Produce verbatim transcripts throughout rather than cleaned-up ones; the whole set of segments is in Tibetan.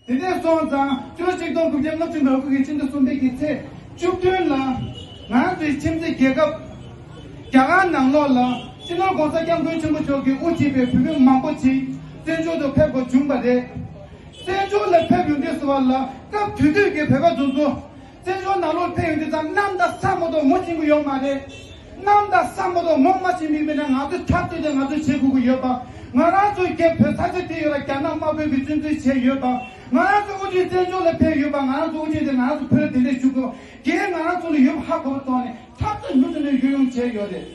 དེ་འདྲ་སོང་ཙང་ཕྱི་ལོ་ཆིག་སྟོང་དགུ་བརྒྱ་ལྔ་བཅུ་ང་དགུ་གི་ཕྱི་ཟླ་གསུམ་པའི་གི་ཚེས་བཅུ་བདུན་ལ་ང་ཚོའི་ཁྱིམ་མཚེས་རྒྱལ་ཁབ་རྒྱ་གར་ནང་ལོགས་ལ་སྤྱི་ནོར་༸གོང་ས་༸སྐྱབས་མགོན་ཆེན་པོ་མཆོག་གིས་དབུ་ཁྲིད་པའི་བོད་མི་མང་པོ་ཅིག་བཙན་བྱོལ་དུ་ཕེབས་དགོས་བྱུང་བ་རེད། བཙན་བྱོལ་ལ་ཕེབས་ཡོང་དུས་སུ་བ་ལ་སྐབས་དེ་དུས་ཀྱི་བོད་པ་ཚོ་ཚོ་བཙན་བྱོལ་ནང་ལོགས་ཕེབས་ཡོང་དུས་ཙམ་གནམ་དང་ས་མ་གཏོགས་ངོ་ཤེས་ཀྱི་ཡོད་མ་རེད། གནམ་དང་ས་མ་གཏོགས་ངོ་མ་ཤེས་མི་མེད་ན་ང་ཚོས་འཐབ་རྩོད་དེ་ང་ཚོས་བྱེད་དགོས་ཀྱི་ཡོད་པ། ང་རང་ཚོའི་རྒྱལ་བོད་ས་ཆ་དེ་ཡོད་ལ་རྒྱ་ནག་དམར་པོས་ཀྱི་བཙན་འཛུལ་བྱས་ཡོད་པ། ང་རང་ཚོ་དབུ་ཁྲིད་བཙན་བྱོལ་ལ་ཕེབས་ཡོད་པ། ང་རང་ཚོ་དབུ་ཁྲིད་དེ་ང་རང་ཚོ་བོད་ལ་དེ་འདྲས་བཞུགས་དགོས་པ་རྒྱལ་ང་རང་ཚོ་ལ་ཡོད་པ་ཧ་གོ་བ་ཐོག་ནས་འཐབ་རྩོད་མུ་མཐུད་ནས་ཡོང་ཡོང་བྱས་ཡོད་རེད།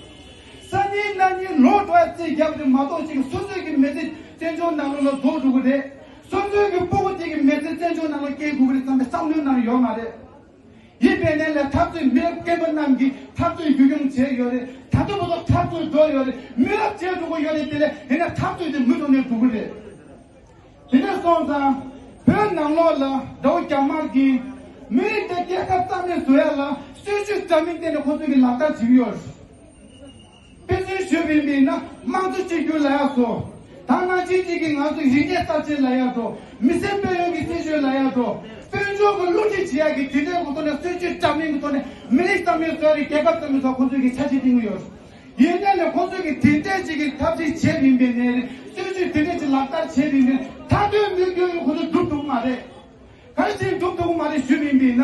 སང་ཉིན་གནངས་ཉིན་ལོ་དྲུག་ཙམ་རྒྱབ་དེ་མ་གཏོགས་ཅིག་སོ་སོའི་གི་མི་ཚེ་བཙན་བྱོལ་ནང་ལོགས་ལ་རྫོགས་འགྲོ་གི་རེད། སོ་སོའི་གི་སྤུ་གུ་དེ་གི་མི་ཚེ་བཙན་བྱོལ་ནང་ལ་སྐྱེལ་དགོས་ཀྱི་རེད་བསམ་པའི་བསམ་བློའི་ནང་ཡོད་མ་རེད། ཡིན་པས་ནས་ལས་འཐབ་རྩོད་མི་རབས་རྒན་པ་རྣམས་ཀྱིས་འཐབ་རྩོད་རྒྱུན་སྐྱོང་བྱས་ཡོད་རེད། ད་ལྟ་བར་དུ་འཐབ་རྩོད་འགྲོ་ཡོད་རེད། མི་རབས་བརྗེ་འགྲོ་གི་ཡོད་རེད། དེ་ལས་ཡིན་ན་འཐབ་རྩོད་དེ་མུ་མཐུད་ནས་འགྲོ་གི་རེད། དེ་འདྲ་སོང་ཙང་བོད་ནང་ལོགས་ལ་དགྲ་བོ་རྒྱ་དམར་གྱིས་མི་རིགས་དེ་སྐྱེ་ཁ་རྩ་མེད་བཟོ་ཡ་ལ་སྲིད་ཇུས་འདྲ་མིན་བཏོན་ནས་ཁོ་ཚོ་གི་ལག་བསྟར་བྱེད་ཀྱི་ཡོད་རེད། དཔེ་མཚོན་ཞུས་པ་ཡིན་ན་དམངས་གཙོ་གཅིག་གྱུར་ལབ་ཡག་བཟོ། ད་ནང་བཞིན་གཅིག་གིས་ང་ཚོ་རིག་གནས་གསར་བརྗེ་ལབ་ཡག་འགྲོ། མི་སེར་དཔལ་ཡོན་གྱི་སྲིད་བྱུས་ལབ་ཡག་འགྲོ། དཔལ་འབྱོར་གྱི་བསླུ་བྲིད་བྱེད་ཡག་གི་དེ་འདྲའི་གི་ཐོག་ནས་སྲིད་ཇུས་འདྲ་མིན་གྱི་ཐོག་ནས་མི་རིགས་རྩ་མེད་བཟོ་རེད། རྒྱལ་ཁབ་རྩ་མེད་བཟོ། ཁོ་ཚོས་ཀྱི་འཆར་གཞི་བཏིང་གི་ཡོད། ཡིན་ནའི་ལས་ཁོ་ཚོས་ཀྱི་དེ་འདྲའི་ཅིག་གི་ཐབས་ཤེས་བྱས་པ་ཡིན་པས་ནས་སྲིད་ཇུས་དེ་འདྲའི་ཅིག་ལག་བསྟར་བྱས་པ་ཡིན་པས་མཐའ་དོན་མི་སྐྱོན་ཁོ་ཚོ་སྒྲུབ་ཐུབ་མ་རེད། ག་རེ་བྱས་འགྲུབ་ཐུབ་ཀྱི་མ་རེད་ཞུས་པ་ཡིན་པས་ན།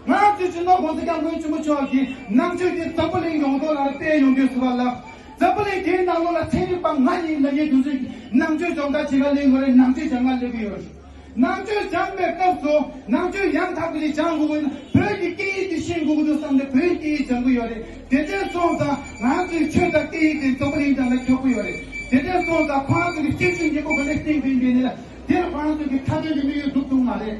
ང་ཚོའི་སྤྱི་ནོར་༸གོང་ས་༸སྐྱབས་མགོན་ཆེན་པོ་མཆོག་གིས་ནང་ཆོས་དེ་འཛམ་བུ་གླིང་ཡོངས་རྫོགས་ལ་སྤེལ་ཡོང་དུས་སུ་བ་ལ། འཛམ་བུ་གླིང་དེའི་ནང་ལོགས་ལ་ཚན་རིག་པ་ང་ཡིན་ལབ་མཁན་དེ་ཚོས་ནང་ཆོས་སྦྱོང་བརྡར་བྱེད་ག་སླེབས་ཡོད་རེད། ནང་ཆོས་སྦྱང་ག་སླེབས་ཀྱི་ཡོད་རེད། ནང་ཆོས་སྦྱང་པའི་སྐབས་སུ་ནང་ཆོས་ཡང་དག་པ་ཞིག་སྦྱང་དགོས་ཀྱི་ན་བོད་ཀྱི་སྐད་ཡིག་དེ་ཤེས་དགོས་ཀྱི་འདུག་བསམ་ནས་བོད་ཀྱི་སྐད་ཡིག་སྦྱང་གི་ཡོད་རེད། དེ་འདྲ་སོང་ཙང་ང་ཚོའི་ཆོས་དང་སྐད་ཡིག་དེ་འཛམ་བུ་གླིང་སྒང་ལ་ཁྱབ་ཀྱི་ཡོད་རེད། དེ་འདྲ་སོང་ཙང་ཁོ་རང་ཚོ་གི་སྐད་ཆ་ཉན་པོ་ག་ལེར་བསྟན་པ་ཡིན་པས་ནི་ལ། དེར་ཁོ་རང་ཚོ་གི་མཐའ་དོན་གྱི་དམིགས་ཡུལ་འགྲུབ་ཐུབ་མ་རེད།